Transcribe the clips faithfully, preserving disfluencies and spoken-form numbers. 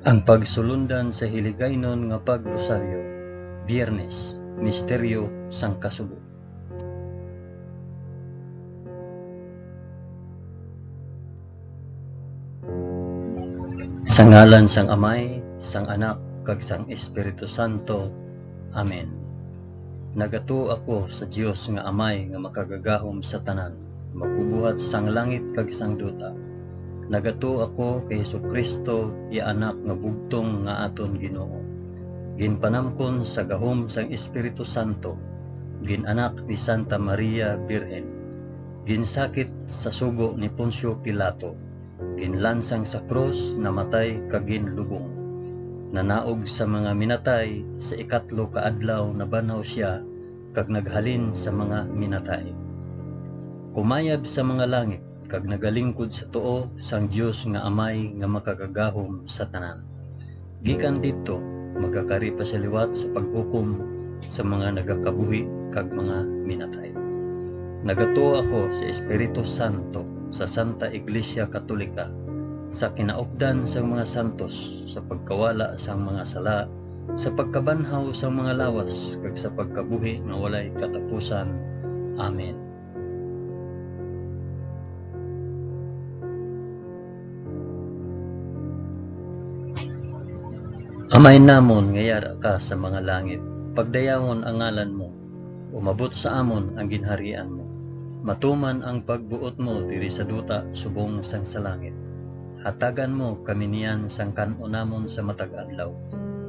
Ang pagsulundan sa Hiligaynon nga Pag-Rosaryo, Biyernes, Misteryo sang Kasubo. Sa ngalan sang Amay, sang Anak, kag sang Espiritu Santo. Amen. Nagatuo ako sa Dios nga Amay nga makagagahom sa tanan, magbubuhat sang langit kag sang duta. Nagatuo ako kay Jesu-Cristo, iya Anak nga bugtong nga aton Ginoo. Ginpanamkon sa gahom sang Espiritu Santo, gin-anak ni Santa Maria Birhen, ginsakit sa sugo ni Poncio Pilato, ginlansang sa krus, namatay, kag ginlubong. Nanaog sa mga minatay, sa ikatlo ka adlaw nabanhaw sia, kag naghalin sa mga minatay. Kumayab sa mga langit, kag nagalingkod sa tuo sang Dios nga Amay nga makagagahom sa tanan. Gikan didto, magakari pa sia liwat sa paghukom sa mga nagakabuhi kag mga minatay. Nagatuo ako sa Espiritu Santo, sa Santa Iglesia Katolika, sa kinaupdan sang mga santos, sa pagkawala sang mga sala, sa pagkabanhaw sang mga lawas, kag sa pagkabuhi nga walay katapusan. Amen. Amay namon nga yara ka sa mga langit, pagdayawon ang ngalan mo, umabot sa amon ang ginharian mo, matuman ang pagbuot mo diri sa duta subong sang sa langit. Hatagan mo kami niyan sang kan-o namon sa matag adlaw,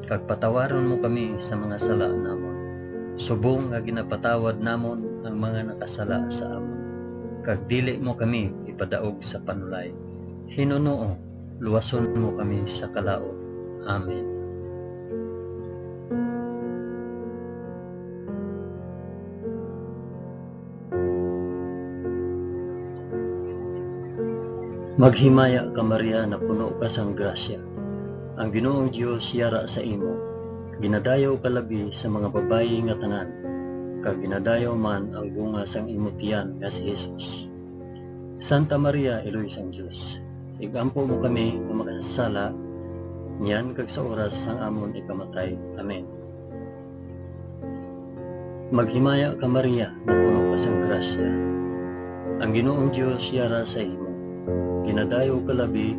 kag patawaron mo kami sa mga sala namon, subong nga ginapatawad namon ang mga nakasala sa amon. Kag dili mo kami ipadaog sa panulay. Hinunoo, luwason mo kami sa kalaut. Amen. Maghimaya ka, Maria, napuno ka sang grasya. Ang Ginoong Dios yara sa imo. Ginadayaw ka labi sa mga babayi nga tanan, kag ginadayaw man ang bunga sang imo tiyan nga si Jesus. Santa Maria, Iloy sang Dios, ig-ampo mo kami nga makasasala, niyan kag sa oras sang amon ikamatay. Amen. Maghimaya ka, Maria, napuno ka sang grasya. Ang Ginoong Dios yara sa imo. Ginadayaw ka labi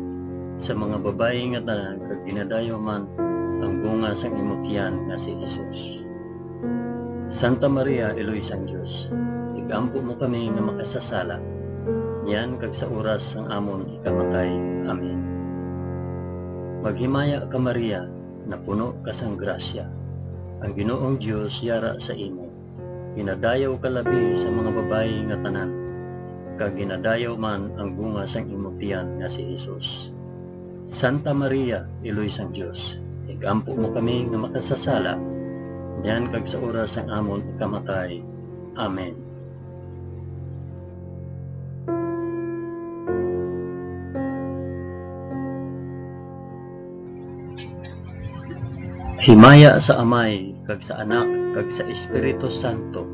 sa mga babayi nga tanan, kag ginadayaw man ang bunga sang imo tiyan nga si Jesus. Santa Maria, Iloy sang Dios, ig-ampo mo kami nga makasasala, niyan kag sa oras sang amon ikamatay. Amen. Maghimaya ka, Maria, napuno ka sang grasya. Ang Ginoong Dios yara sa imo. Ginadayaw ka labi sa mga babayi nga tanan, kag ginadayaw man ang bunga sang imo tiyan nga si Jesus. Santa Maria, Iloy sang Dios, ig-ampo mo kami nga makasasala, niyan kag sa oras sang amon ikamatay. Amen. Himaya sa Amay, kag sa Anak, kag sa Espiritu Santo,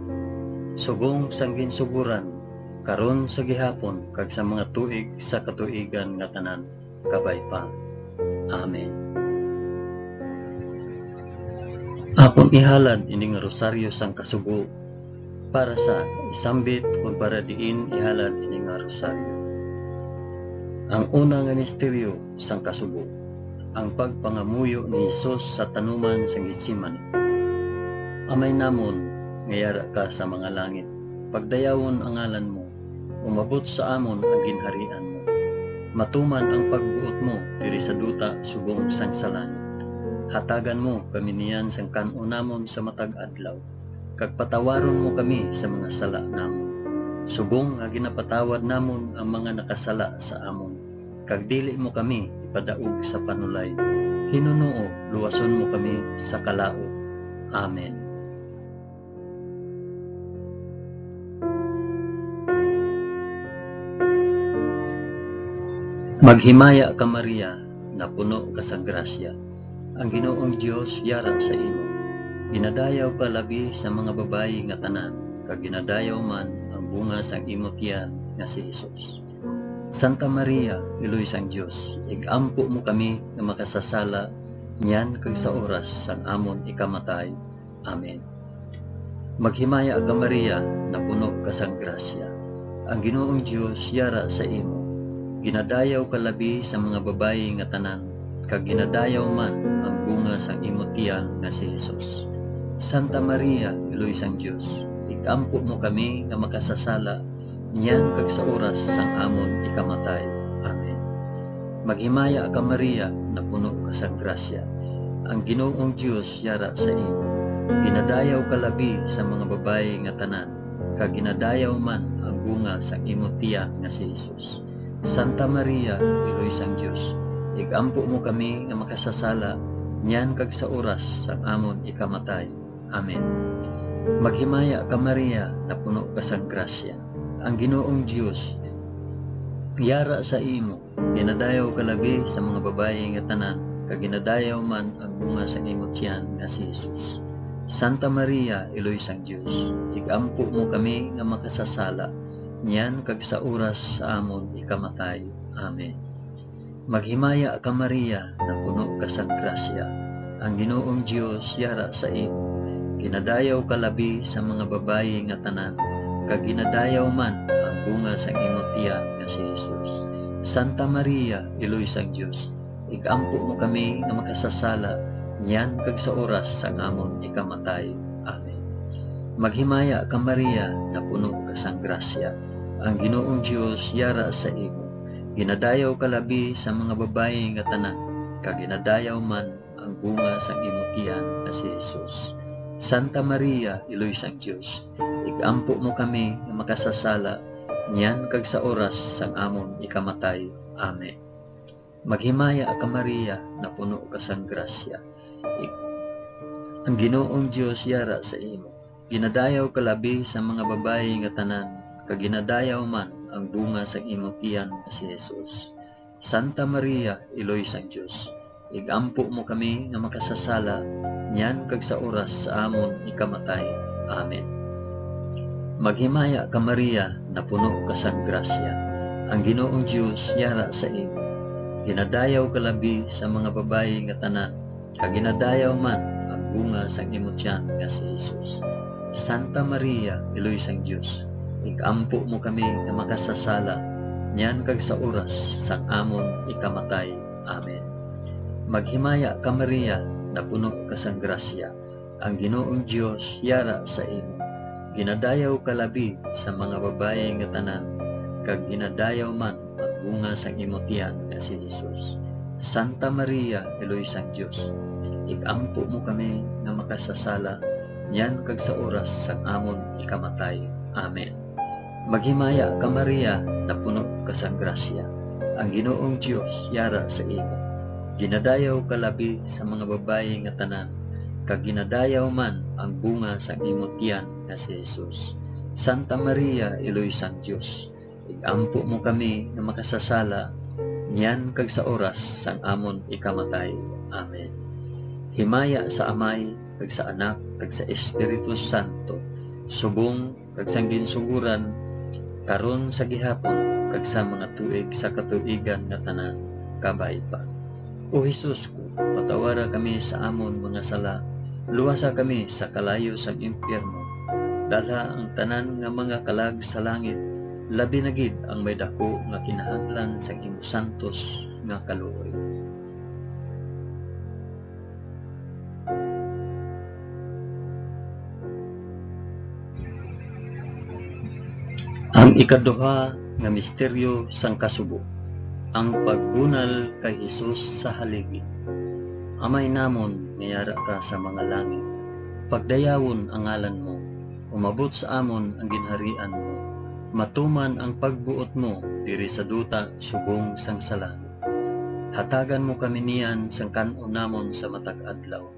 subong sang ginsugoran, karon, sa gihapon, kag sa mga tuig sa katuigan nga tanan. Kabay pa. Amen. Akon ihalad ini nga rosaryo sang kasubo para sa isambit kon para diin ihalad ini nga rosaryo. Ang una nga misteryo sang kasubo, ang pagpangamuyo ni Jesus sa tanuman sang Getsemani. Amay namon nga yara ka sa mga langit, pagdayawon ang ngalan mo, umabot sa amon ang ginharian mo. Matuman ang pagbuot mo diri sa duta subong sang sa langit. Hatagan mo kami niyan sang kan-on namon sa matag adlaw, kag patawaron mo kami sa mga sala namon, subong nga ginapatawad namon ang mga nakasala sa amon, kag dili mo kami ipadaog sa panulay. Hinunoo, luwason mo kami sa kalaut. Amen. Maghimaya ka, Maria, napuno ka sa grasya. Ang Ginoong Dios yara sa imo. Ginadayaw ka labi sa mga babayi nga tanan, kag ginadayaw man ang bunga sang imo tiyan nga si Jesus. Santa Maria, Iloy sang Dios, ig-ampo mo kami nga makasasala niyan kag sa oras sang amon ikamatay. Amen. Maghimaya ka, Maria, napuno ka sang grasya. Ang Ginoong Dios yara sa imo. Ginadayaw ka labi sa mga babayi nga tanan, kag ginadayaw man ang bunga sang imo tiyan nga si Jesus. Santa Maria, Iloy sang Dios, ig-ampo mo kami nga makasasala niyan kag sa oras sang amon ikamatay. Amen. Maghimaya ka, Maria, napuno ka sang grasya. Ang Ginoong Dios yara sa imo. Ginadayaw ka labi sa mga babayi nga tanan, kag ginadayaw man ang bunga sang imo tiyan nga si Jesus. Santa Maria, Iloy sang Dios, ig-ampo mo kami nga makasasala niyan kag sa oras sang amon ikamatay. Amen. Maghimaya ka, Maria, napuno ka sang grasya. Ang Ginoong Dios yara sa imo. Ginadayaw ka labi sa mga babayi nga tanan, kag ginadayaw man ang bunga sa imo tiyan nga si Jesus. Santa Maria, Iloy sang Dios, ig-ampo mo kami nga makasasala niyan kag sa oras sa amon ikamatay. Amen. Maghimaya ka, Maria, napuno ka sang grasya. Ang Ginoong Dios yara sa imo. Ginadayaw ka labi sa mga babayi nga tanan, kag ginadayaw man ang bunga sang imo tiyan nga si Jesus. Santa Maria, Iloy sang Dios, ig-ampo mo kami nga makasasala niyan kag sa oras sang amon ikamatay. Amen. Maghimaya ka, Maria, napuno ka sang grasya. Ang Ginoong Dios yara sa imo. Ginadayaw ka labi sa mga babayi nga tanan, kag ginadayaw man ang bunga sang imo tiyan nga si Jesus. Santa Maria, Iloy sang Dios, ig-ampo mo kami nga makasasala niyan kag sa oras sang amon ikamatay. Amen. Maghimaya ka, Maria, napuno ka sang grasya. Ig-, ang Ginoong Dios yara sa imo. Ginadayaw ka labi sa mga babayi nga tanan, kag ginadayaw man ang bunga sang imo tiyan nga si Jesus. Santa Maria, Iloy sang Dios, ig-ampo mo kami nga makasasala niyan kag sa oras sa amon ikamatay. Amen. Maghimaya ka, Maria, napuno ka sang grasya. Ang Ginoong Dios yara sa imo. Ginadayaw ka labi sa mga babayi nga tanan, kag ginadayaw man ang bunga sang imo tiyan nga si Jesus. Santa Maria, Iloy sang Dios, ig-ampo mo kami nga makasasala niyan kag sa oras sang amon ikamatay. Amen. Maghimaya ka, Maria, napuno ka sang grasya. Ang Ginoong Dios yara sa imo. Ginadayaw ka labi sa mga babayi nga tanan, kag ginadayaw man ang bunga sang imo tiyan nga si Jesus. Santa Maria, Iloy sang Dios, ig-ampo mo kami nga makasasala niyan kag sa oras sang amon ikamatay. Amen. Maghimaya ka, Maria, napuno ka sang grasya. Ang Ginoong Dios yara sa imo. Ginadayaw ka labi sa mga babayi nga tanan, kag ginadayaw man ang bunga sang imo tiyan nga si Jesus. Santa Maria, Iloy sang Dios, ig-ampo mo kami nga makasasala niyan kag sa oras sang amon ikamatay. Amen. Himaya sa Amay, kag sa Anak, kag sa Espiritu Santo, subong kag sang ginsugoran, karon, sa gihapon, kag sa mga tuig sa katuigan nga tanan. Kabay pa. O Jesus ko, patawara kami sa amon mga sala, luwasa kami sa kalayo sang impyerno, dalha ang tanan nga mga kalag sa langit, labi na gid ang may daku nga kinahanglan sang imo santos nga kaluoy. Ang ikaduha nga misteryo sang kasubo, ang pagbunal kay Jesus sa haligi. Amay namon nga yara ka sa mga langit, pagdayawon ang ngalan mo, umabot sa amon ang ginharian mo, matuman ang pagbuot mo diri sa duta subong sang sa langit. Hatagan mo kami niyan sang kan-on namon sa matag adlaw,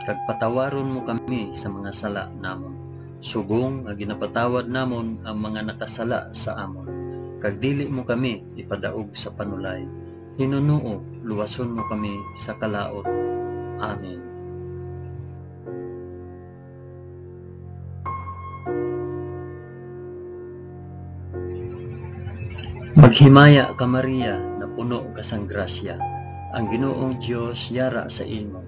kag patawaron mo kami sa mga sala namon, subong nga ginapatawad namon ang mga nakasala sa amon, kag dili mo kami ipadaog sa panulay. Hinunoo, luwason mo kami sa kalaut. Amen. Himaya ka, Maria, napuno ka sang grasya, ang Ginoong Dios yara sa imo.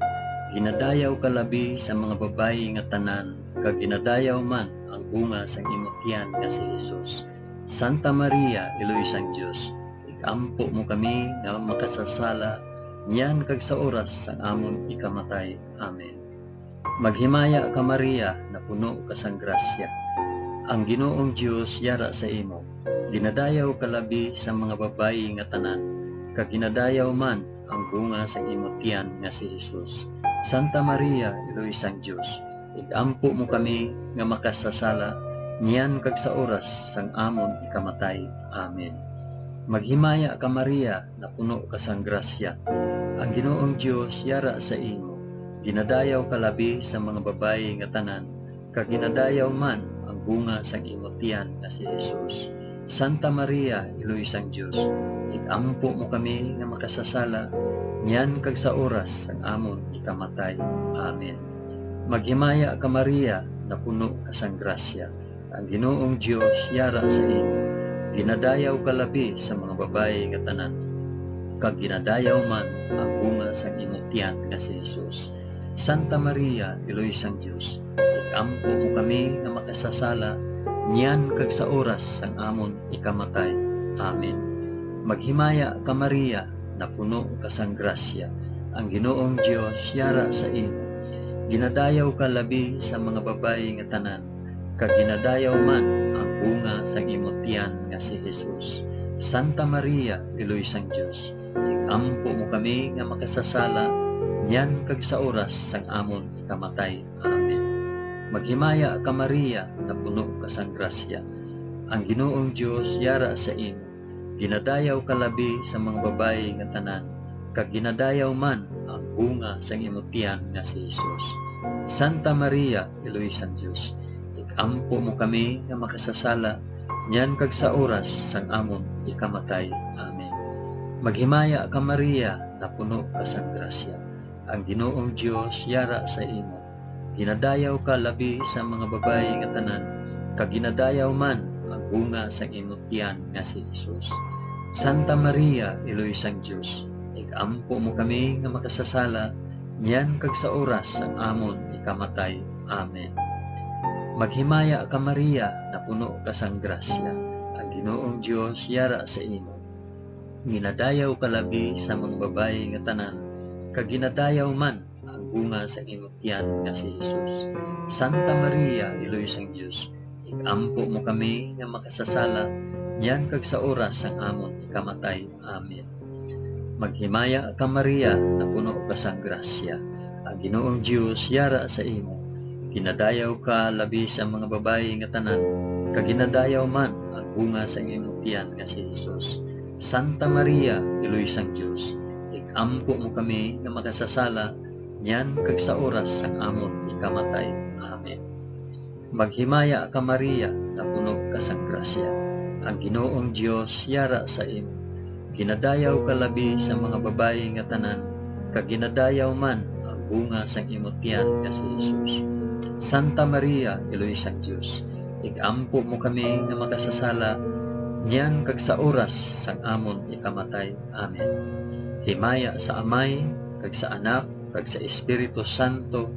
Ginadayaw ka labi sa mga babayi nga tanan, kag ginadayaw man ang bunga sang imo tiyan nga si Jesus. Santa Maria, Iloy sang Dios, ig-ampo mo kami nga makasasala, niyan kag sa oras sang amon ikamatay. Amen. Maghimaya ka, Maria, napuno ka sang grasya. Ang Ginoong Dios yara sa imo. Ginadayaw ka labi sa mga babayi nga tanan, kag ginadayaw man ang bunga sang imo tiyan nga si Jesus. Santa Maria, Iloy sang Dios, ig-ampo mo kami nga makasasala, niyan kag sa oras sang amon ikamatay. Amen. Maghimaya ka, Maria, napuno ka sang grasya. Ang Ginoong Dios yara sa imo. Ginadayaw ka labi sa mga babayi nga tanan, kag ginadayaw man ang bunga sang imo tiyan nga si Jesus. Santa Maria, Iloy sang Dios, ig-ampo mo kami nga makasasala, niyan kag sa oras sang amon ikamatay. Amen. Maghimaya ka, Maria, napuno ka sang grasya. Ang Ginoong Dios yara sa imo. Ginadayaw ka labi sa mga babayi nga tanan, kag ginadayaw man ang bunga sang imo tiyan nga si Jesus. Santa Maria, Iloy sang Dios, ig-ampo mo kami nga makasasala, niyan kag sa oras sang amon ikamatay. Amen. Maghimaya ka, Maria, napuno ka sang grasya. Ang Ginoong Dios yara sa imo. Ginadayaw ka labi sa mga babayi nga tanan, kag ginadayaw man ang bunga sang imo tiyan nga si Jesus. Santa Maria, Iloy sang Dios, ig-ampo mo kami nga makasasala, niyan kag sa oras sang amon ikamatay. Amen. Maghimaya ka, Maria, napuno ka sang grasya. Ang Ginoong Dios yara sa imo. Ginadayaw ka labi sa mga babayi nga tanan, kag ginadayaw man ang bunga sang imo tiyan nga si Jesus. Santa Maria, Iloy sang Dios, ig-ampo mo kami nga makasasala, niyan kag sa oras sang amon ikamatay. Amen. Maghimaya ka, Maria, napuno ka sang grasya. Ang Ginoong Dios yara sa imo. Ginadayaw ka labi sa mga babayi nga tanan, kag ginadayaw man ang bunga sang imo tiyan nga si Jesus. Santa Maria, Iloy sang Dios, ig-ampo mo kami nga makasasala, niyan kag sa oras sang amon ikamatay. Amen. Maghimaya ka, Maria, napuno ka sang grasya. Ang Ginoong Dios yara sa imo. Ginadayaw ka labi sa mga babayi nga tanan, kag ginadayaw man ang bunga sang imo tiyan nga si Jesus. Santa Maria, Iloy sang Dios, ig-ampo mo kami nga makasasala, niyan kag sa oras sang amon ikamatay. Amen. Maghimaya ka, Maria, napuno ka sang grasya. Ang Ginoong Dios yara sa imo. Ginadayaw ka labi sa mga babayi nga tanan, kag ginadayaw man ang bunga sang imo tiyan nga si Jesus. Santa Maria, Iloy sang Dios, ig-ampo mo kami nga makasasala, niyan kag sa oras sang amon ikamatay. Amen. Maghimaya ka, Maria, napuno ka sang grasya. Ang Ginoong Dios yara sa imo. Ginadayaw ka labi sa mga babayi nga tanan, kag ginadayaw man ang bunga sang imo tiyan nga si Jesus. Santa Maria, Iloy sang Dios, ig-ampo mo kami nga makasasala, niyan kag sa oras sang amon ikamatay. Amen. Himaya sa Amay, kag sa Anak, kag sa Espiritu Santo,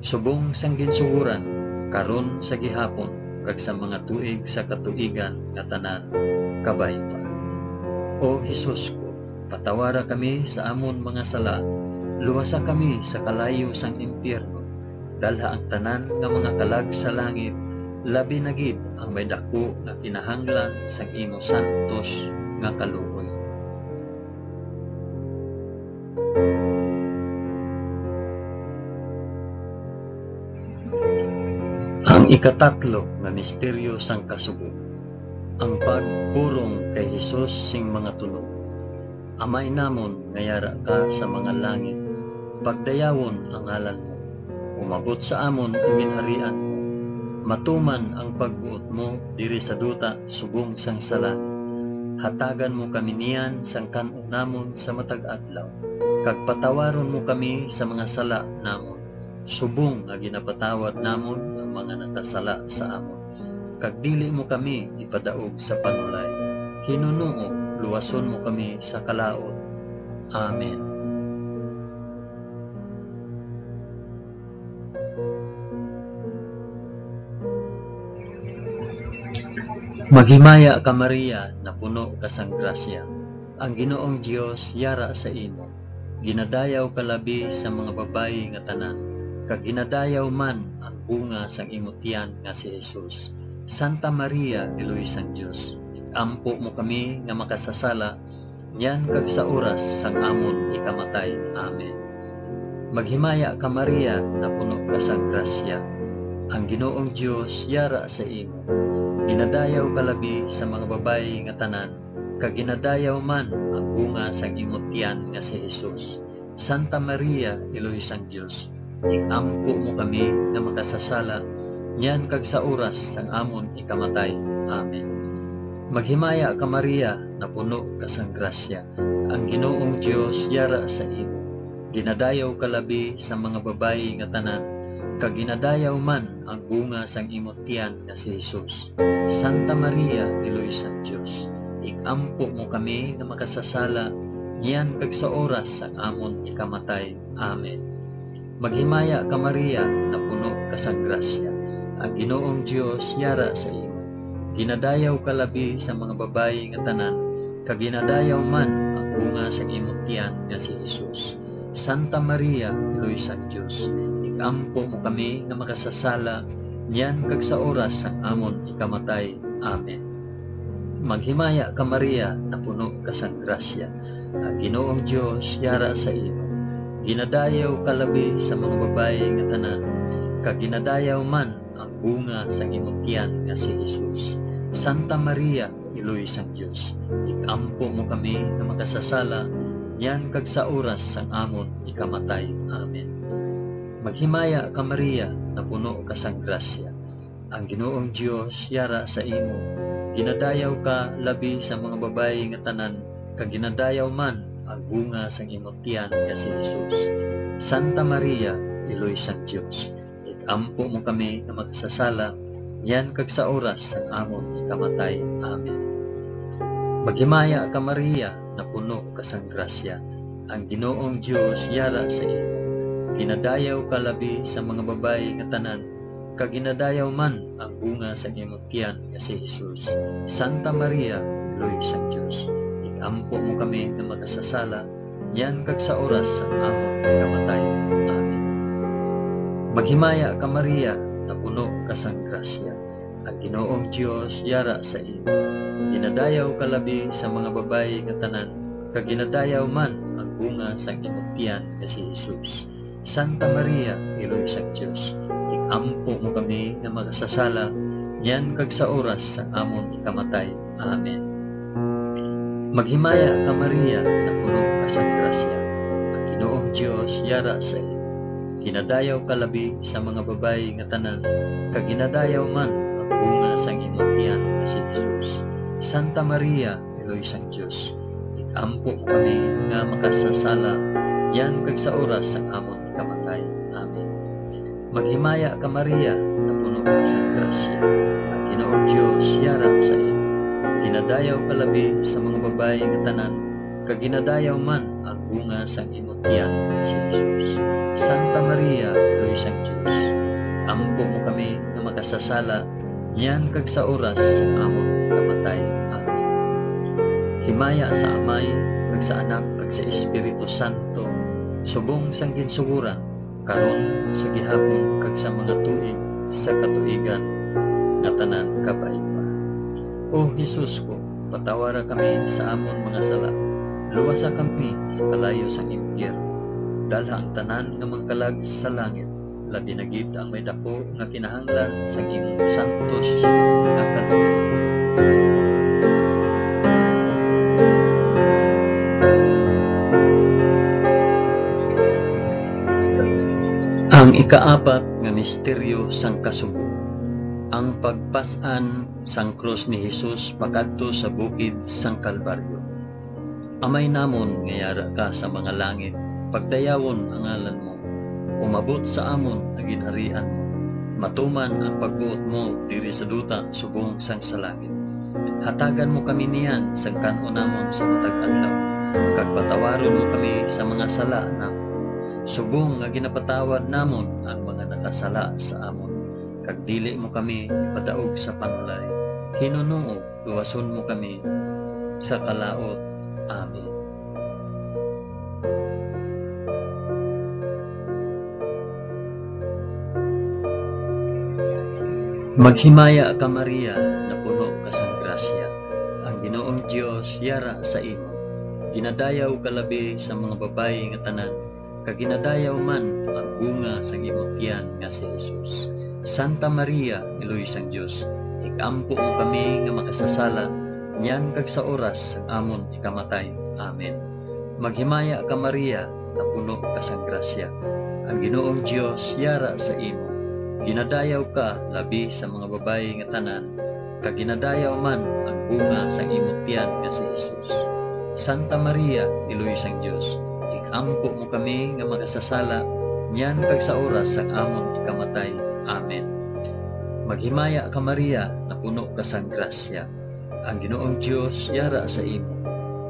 subong sang ginsugoran, karon, sa gihapon, kag sa mga tuig sa katuigan nga tanan. Kabay pa. O Jesus ko, patawara kami sa amon mga sala, luwasa kami sa kalayo sang impyerno, dalha ang tanan nga mga kalag sa langit, labi na gid ang may daku nga kinahanglan sang imo santos nga kaluoy. Ang ikatatlo nga misteryo sang kasubo, ang pagpurong kay Jesus sing mga tunog. Amay namon nga yara ka sa mga langit, pagdayawon ang ngalan mo. Umabot sa amon ang ginharian mo. Matuman ang pagbuot mo diri sa duta subong sang sa langit. Hatagan mo kami niyan sang kan-o namon sa matag adlaw, kag patawaron mo kami sa mga sala namon, subong nga ginapatawad namon ang mga nakasala sa amon. Kag dili mo kami ipadaog sa panulay. Hinunoo luwason mo kami sa kalaut. Amen. Maghimaya ka, Maria, napuno ka sang grasya. Ang Ginoong Dios yara sa imo. Ginadayaw ka labi sa mga babayi nga tanan, kag ginadayaw man ang bunga sang imo tiyan nga si Jesus. Santa Maria, Iloy sang Dios, ig-ampo mo kami nga makasasala, niyan kag sa oras sang amon ikamatay. Amen. Maghimaya ka, Maria, napuno ka sang grasya. Ang Ginoong Dios yara sa imo. Ginadayaw ka labi sa mga babayi nga tanan, kag ginadayaw man ang bunga sang imo tiyan nga si Jesus. Santa Maria, Iloy sang Dios, ig-ampo mo kami nga makasasala, niyan kag sa oras sang amon ikamatay. Amen. Maghimaya ka, Maria, napuno ka sang grasya. Ang Ginoong Dios yara sa imo. Ginadayaw ka labi sa mga babayi nga tanan, kag ginadayaw man ang bunga sang imo tiyan nga si Jesus. Santa Maria, Iloy sang Dios, ig-ampo mo kami nga makasasala, niyan kag sa oras sang amon ikamatay. Amen. Maghimaya ka, Maria, napuno ka sang grasya. Ang Ginoong Dios yara sa imo. Ginadayaw ka labi sa mga babayi nga tanan, kag ginadayaw man ang bunga sang imo tiyan nga si Jesus. Santa Maria, Iloy sang Dios, ig-ampo mo kami nga makasasala, niyan kag sa oras sang amon ikamatay. Amen. Maghimaya ka, Maria, napuno ka sang grasya. Ang Ginoong Dios yara sa imo. Ginadayaw ka labi sa mga babayi nga tanan, kag ginadayaw man ang bunga sang imo tiyan nga si Jesus. Santa Maria, Iloy sang Dios, ig-ampo mo kami nga makasasala, niyan kag sa oras sang amon ikamatay. Amen. Maghimaya ka, Maria, napuno ka sang grasya. Ang Ginoong Dios yara sa imo. Ginadayaw ka labi sa mga babayi nga tanan, kag ginadayaw man ang bunga sang imo tiyan nga si Jesus. Santa Maria, Iloy sang Dios, ig-ampo mo kami nga makasasala, niyan kag sa oras sang amon ikamatay. Amen. Maghimaya ka, Maria, napuno ka sang grasya. Ang Ginoong Dios yara sa imo. Ginadayaw ka labi sa mga babayi nga tanan, kag ginadayaw man ang bunga sang imo tiyan nga si Jesus. Santa Maria, Iloy sang Dios, ig-ampo mo kami nga makasasala, niyan kag sa oras sang amon pagkamatay. Amen. Maghimaya ka, Maria, napuno ka sang grasya. Ang Ginoong Dios yara sa imo. Ginadayaw ka labi sa mga babayi nga tanan, kag ginadayaw man ang bunga sang imong tiyan nga si Jesus. Santa Maria, Iloy sang Dios, ig-ampo mo kami nga makasasala, niyan kag sa oras sang amon ikamatay. Amen. Maghimaya ka, Maria, napuno ka sang grasya. Ang Ginoong Dios yara sa imo. Ginadayaw ka labi sa mga babayi nga tanan, kag ginadayaw man ang bunga sang imong tiyan nga si Jesus. Santa Maria, Iloy sang Dios, ig-ampo mo kami nga makasasala, niyan kag sa oras sang amon kamatay. Amen. Maghimaya ka, Maria, napuno ka sang grasya. Ang Ginoong Dios yara sa imo. Ginadayaw ka labi sa mga babayi nga tanan, kag ginadayaw man ang bunga sang imo tiyan, si Jesus. Santa Maria, Iloy sang Dios, ampo mo kami nga makasasala, niyan kag sa oras sang amon kamatay. Amen. Himaya sa Amay, kag sa Anak, kag sa Espiritu Santo, subong sang ginsugoran, karon, sa gihapon, kag sa mga tuig sa katuigan nga tanan. Kabay pa. O Jesus ko, patawara kami sa amon mga sala, luwasa kami sa kalayo sang impyerno, dalha ang tanan nga mga kalag sa langit, labi na gid ang may daku nga kinahanglan sang imong santos nga kalooban. Ang ikaapat nga misteryo sang kasubo, ang pagpas-an sang krus ni Jesus pakadto sa bukid sang Kalbaryo. Amay namon nga yara ka sa mga langit, pagdayawon ang ngalan mo. Umabot sa amon ang ginharian mo. Matuman ang pagbuot mo diri sa duta subong sang sa langit. Hatagan mo kami niyan sang kan-on namon sa matag adlaw, kag patawaron mo kami sa mga sala namon, subong nga ginapatawad namon ang mga nakasala sa amon. Kag dili mo kami ipadaog sa panulay, hinunoog luwason mo kami sa kalaut. Amen. Maghimaya ka, Maria, napuno ka sang grasya. Ang Ginoong Dios yara sa imo. Ginadayaw ka labi sa mga babayi nga tanan, kag ginadayaw man ang bunga sang imo tiyan nga si Jesus. Santa Maria, Iloy sang Dios, ig-ampo mo kami nga makasasala, niyan kag sa oras sang amon ikamatay. Amen. Maghimaya ka, Maria, napuno ka sang grasya. Ang Ginoong Dios yara sa imo. Ginadayaw ka labi sa mga babayi nga tanan, kag ginadayaw man ang bunga sang imo tiyan nga si Jesus. Santa Maria, Iloy sang Dios, ig-ampo mo kami nga makasasala, niyan kag sa oras sang amon ikamatay. Amen. Maghimaya ka, Maria, napuno ka sang grasya. Ang Ginoong Dios yara sa imo.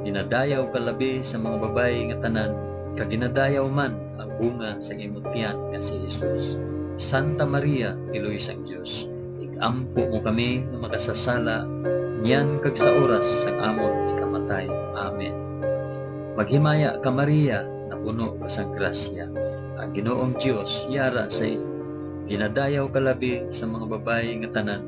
Ginadayaw ka labi sa mga babayi nga tanan, kag ginadayaw man ang bunga sang imo tiyan nga si Jesus. Santa Maria, Iloy sang Dios, ig-ampo mo kami nga makasasala, niyan kag sa oras sang amon ikamatay. Amen. Maghimaya ka, Maria, napuno ka sang grasya. Ang Ginoong Dios yara sa imo. Ginadayaw ka labi sa mga babayi nga tanan,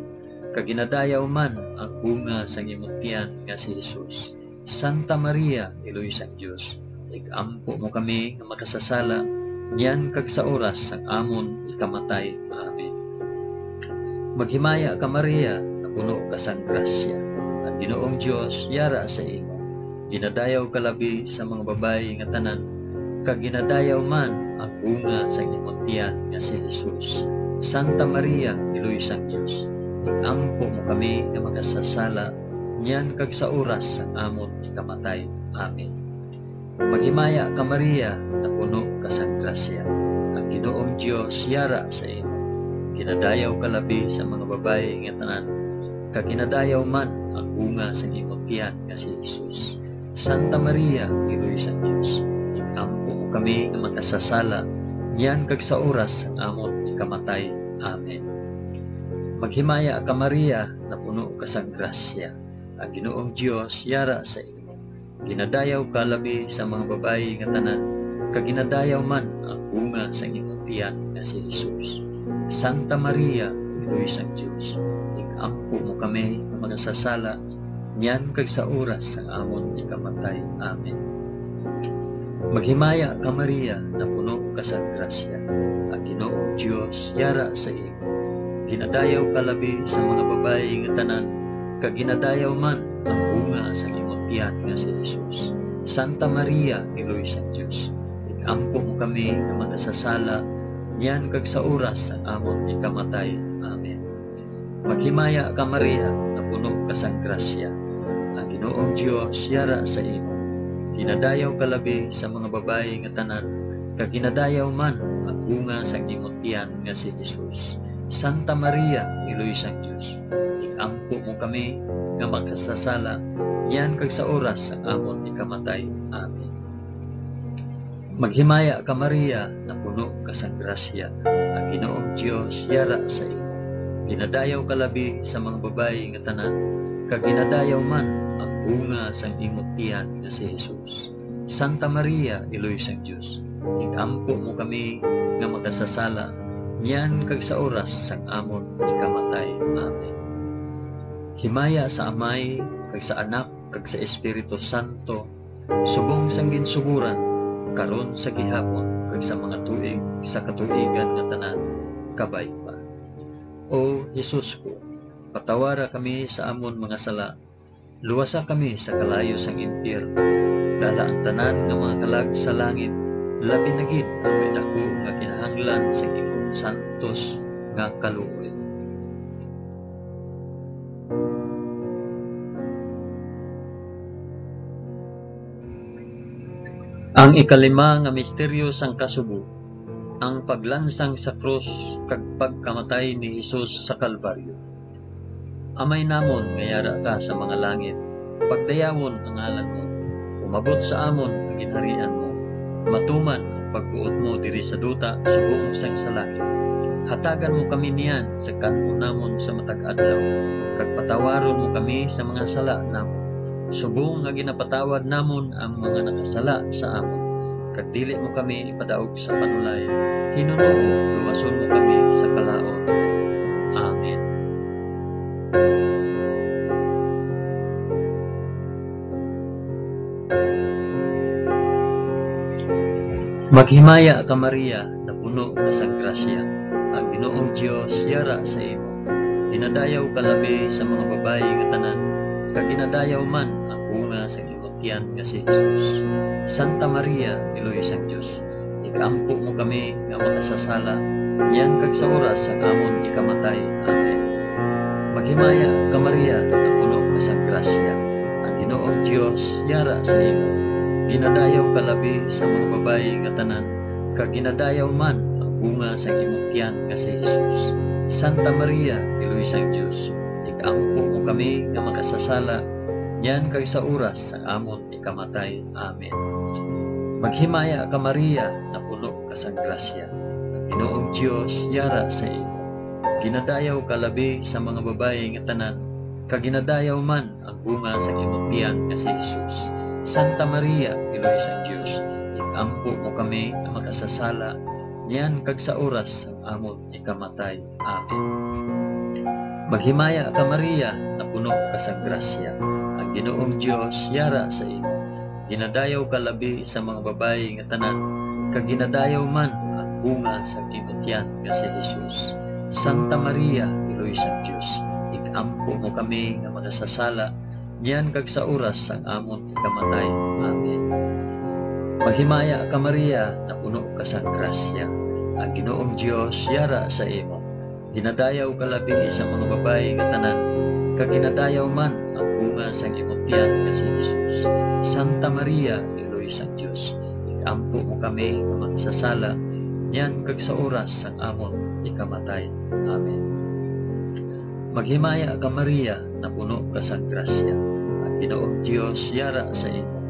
kag ginadayaw man ang bunga sang imo tiyan nga si Jesus. Santa Maria, Iloy sang Dios, ig-ampo mo kami nga makasasala, niyan kag sa oras sang amon ikamatay. Amen. Maghimaya ka, Maria, napuno ka sang grasya. Ang Ginoong Dios yara sa imo. Ginadayaw ka labi sa mga babayi nga tanan, kag ginadayaw man ang bunga sang imo tiyan nga si Jesus. Santa Maria, Iloy sang Dios, ig-ampo mo kami nga makasasala, niyan kag sa oras sang amon ikamatay. Amen. Maghimaya ka, Maria, napuno ka sang grasya. Ang Ginoong Dios yara sa imo. Ginadayaw ka labi sa mga babayi nga tanan, kag ginadayaw man ang bunga sang imo tiyan nga si Jesus. Santa Maria, Iloy sang Dios, ig-ampo mo kami nga makasasala, niyan kag sa oras sang amon ikamatay. Amen. Maghimaya ka, Maria, napuno ka sang grasya. Ang Ginoong Dios yara sa imo. Ginadayaw ka labi sa mga babayi nga tanan, kag ginadayaw man ang bunga sang imong tiyan nga si Jesus. Santa Maria, Iloy sang Dios, ig-ampo mo kami nga makasasala, niyan kag sa oras sang amon ikamatay. Amen. Maghimaya ka, Maria, napuno ka sa grasya. Ang Ginoong Dios yara sa imo. Ginadayaw ka labi sa mga babayi nga tanan, kag ginadayaw man ang bunga sa imong tiyan nga si Jesus. Santa Maria, Iloy sang Dios, ig-ampo mo kami nga makasasala, niyan kag sa oras sang amon ikamatay. Amen. Maghimaya ka, Maria, nga puno ka sang grasya. Ang Ginoong Dios yara sa imo. Ginadayaw ka labi sa mga babayi nga tanan, kag ginadayaw man ang bunga sang imo tiyan nga si Jesus. Santa Maria, Iloy sang Dios, ig-ampo mo kami nga makasasala, niyan kag sa oras sang amon ikamatay. Amen. Maghimaya ka, Maria, napuno ka sang grasya. Ang Ginoong Dios yara sa imo. Ginadayaw ka labi sa mga babayi nga tanan, kag ginadayaw man ang bunga sang imo tiyan nga si Jesus. Santa Maria, Iloy sang Dios, ig-ampo mo kami nga makasasala, niyan kag sa oras sang amon ikamatay. Amen. Himaya sa Amay, kag sa Anak, kag sa Espiritu Santo, subong sang ginsugoran, karon, sa gihapon, kag sa mga tuig sa katuigan nga tanan. Kabay pa. O Jesus ko, patawara kami sa amon mga sala, luwasa kami sa kalayo sang impyerno, dala ang tanan nga mga kalag sa langit, labi na gid ang may daku nga kinahanglan sa imong santos nga kaluoy. Ang ikalima nga misteryo sang kasubo, ang paglansang sa krus kag pagkamatay ni Jesus sa Kalbaryo. Amay namon nga yara ka sa mga langit, pagdayawon ang ngalan mo. Umabot sa amon ang ginharian mo. Matuman ang pagbuot mo diri sa duta subong sang sa langit. Hatagan mo kami niyan sa kan-on namon sa matag adlaw, kag patawaron mo kami sa mga sala namon, subong nga ginapatawad namon ang mga nakasala sa amon. Kag dili mo kami ipadaog sa panulay, hinunoo luwason mo kami sa kalaut. Amen. Maghimaya ka, Maria, napuno ka sang grasya, ang Ginoong Dios yara sa imo. Ginadayaw ka labi sa mga babayi nga tanan, kag ginadayaw man ang bunga sang imong tiyan nga si Jesus. Santa Maria, Iloy sang Dios, ig-ampo mo kami nga makasasala, niyan kag sa oras sang amon ikamatay. Amen. Maghimaya ka, Maria, napuno ka sang grasya, ang Ginoong Dios yara sa imo. Ginadayaw ka labi sa mga babayi nga tanan, kag ginadayaw man ang bunga sang imong tiyan nga si Jesus. Santa Maria, Iloy sang Dios, ig-ampo mo kami nga makasasala, niyan kag sa oras sang amon ikamatay. Amen. Maghimaya ka, Maria, napuno ka sang grasya, ang Ginoong Dios yara sa imo. Ginadayaw ka labi sa mga babayi nga tanan, kag ginadayaw man ang bunga sang imong tiyan nga si Jesus. Santa Maria, Iloy sang Dios, ig-ampo mo kami nga makasasala, niyan kag sa oras sang amon ikamatay. Amen. Maghimaya ka, Maria, napuno ka sang grasya, ang Ginoong Dios yara sa imo. Ginadayaw ka labi sa mga babayi nga tanan, kag ginadayaw man ang bunga sang imong tiyan nga si Jesus. Santa Maria, Iloy sang Dios, ig-ampo mo kami nga makasasala, niyan kag sa oras sang amon ikamatay. Amen. Maghimaya ka, Maria, napuno ka sang grasya, ang Ginoong Dios yara sa imo. Ginadayaw ka labi sa mga babayi nga tanan, kag ginadayaw man ang bunga sang imong tiyan nga si Jesus. Santa Maria, Iloy sang Dios, ig-ampo mo kami nga makasasala, niyan kag sa oras sang amon ikamatay. Amen. Maghimaya ka, Maria, napuno ka sang grasya, ang Ginoong Dios yara sa imo.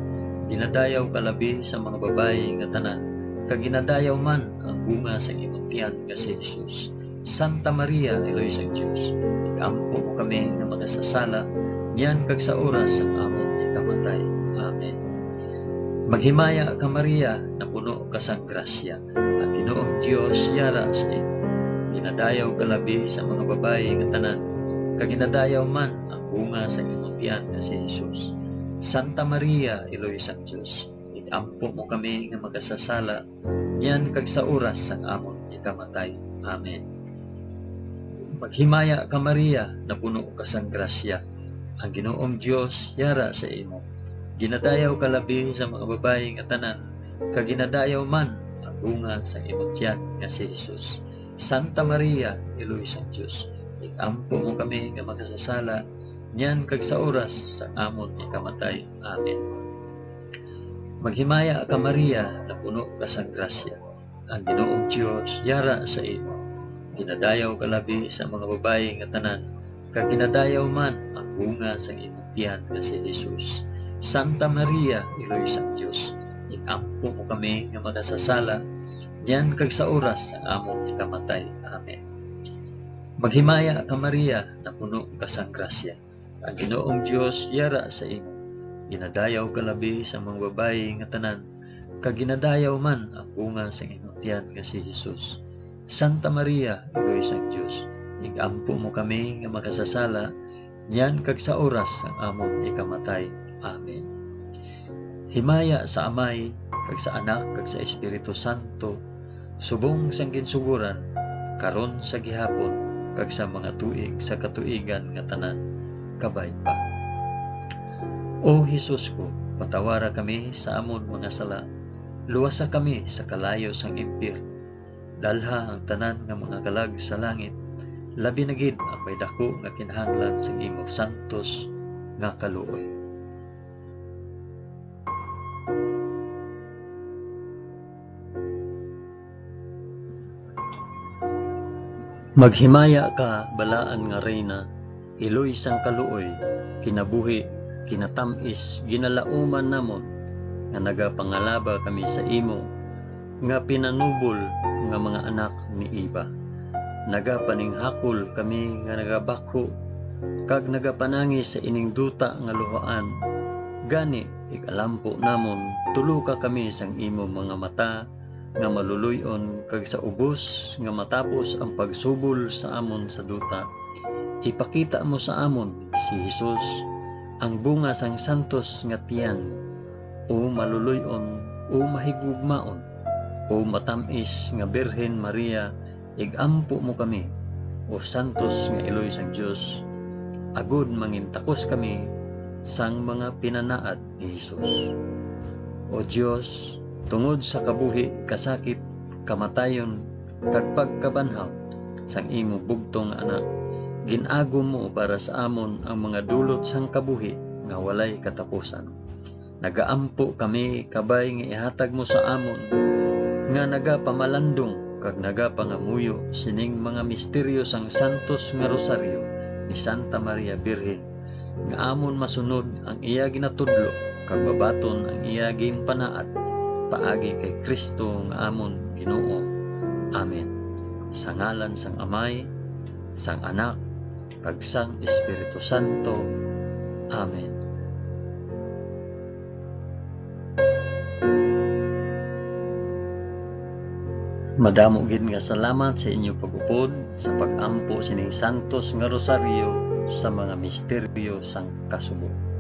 Ginadayaw ka labi sa mga babayi nga tanan, kag ginadayaw man ang bunga sang imong tiyan nga si Jesus. Santa Maria, Iloy sang Dios, ig-ampo mo kami nga makasasala, niyan kag sa oras sang amon ikamatay. Amen. Maghimaya ka, Maria, napuno ka sang grasya, ang Ginoong Dios yara sa imo. Ginadayaw ka labi sa mga babayi nga tanan, kag ginadayaw man ang bunga sang imong tiyan nga si Jesus. Santa Maria, Iloy sang Dios, ig-ampo mo kami nga makasasala, niyan kag sa oras sang amon ikamatay. Amen. Maghimaya ka, Maria, napuno ka sang grasya, ang Ginoong Dios yara sa imo. Ginadayaw ka labi sa mga babayi nga tanan, kag ginadayaw man ang bunga sang imong tiyan nga si Jesus. Santa Maria, Iloy sang Dios, ig-ampo mo kami nga makasasala, niyan kag sa oras sang amon ikamatay. Amen. Maghimaya ka, Maria, napuno ka sang grasya, ang Ginoong Dios yara sa imo. Ginadayaw ka labi sa mga babayi nga tanan, kag ginadayaw man ang bunga sang imong tiyan nga si Jesus. Santa Maria, Iloy sang Dios, ig-ampo mo kami nga makasasala, niyan kag sa oras sang amon ikamatay. Amen. Maghimaya ka, Maria, napuno ka sang grasya, ang Ginoong Dios yara sa imo. Ginadayaw ka labi sa mga babayi nga tanan, kag ginadayaw man ang bunga sang imong tiyan nga si Jesus. Santa Maria, Iloy sang Dios, ig-ampo mo kami nga makasasala, niyan kag sa oras sang amon ikamatay. Amen. Himaya sa Amay, kag sa Anak, kag sa Espiritu Santo, subong sang ginsugoran, karon, sa gihapon, kag sa mga tuig sa katuigan nga tanan. Kabay pa. O Jesus ko, patawara kami sa amon mga sala, luwasa kami sa kalayo sang impyerno, dalha ang tanan nga mga kalag sa langit, labi na gid ang may daku nga kinahanglan sang imo santos nga kaluoy. Maghimaya ka, balaan nga Reyna, Iloy sang kaluoy, kinabuhi, kinatam-is, ginalauman namon, nga nagapangalaba kami sa imo, nga pinanubol nga mga anak ni Eva. Nagapaninghakol kami nga nagabakho, kag nagapanangi sa ining duta nga luhaan. Gani, ig-alampo namon, tuloka kami sang imo mga mata nga maluloy-on, kag sa ubos nga matapos ang pagsubol sa amon sa duta, ipakita mo sa amon si Jesus, ang bunga sang santos nga tiyan. O maluloy-on, o mahigugmaon, o matam-is nga Birhen Maria, ig-ampo mo kami, o santos nga iloy sang Dios, agod mangintakos kami sang mga pinanaad ni Jesus. O Dios, tungod sa kabuhi, kasakit, kamatayon, kag pagkabanhaw sang imo bugtong nga Anak, gin-agom mo para sa amon ang mga dulot sang kabuhi nga walay katapusan. Nagaampo kami kabay nga ihatag mo sa amon nga nagapamalandong kag nagapangamuyo sining mga misteryo sang santos nga rosaryo ni Santa Maria Birhen, nga amon masunod ang iya ginatudlo kag mabaton ang iya ginpanaad paagi kay Cristo nga amon Ginoo. Amen. Sa ngalan sang Amay, sang Anak, kag sang Espiritu Santo. Amen. Madamo gid nga salamat sa inyo pag-upod sa pag-ampo sining santos nga rosaryo sa mga misteryo sang kasubo.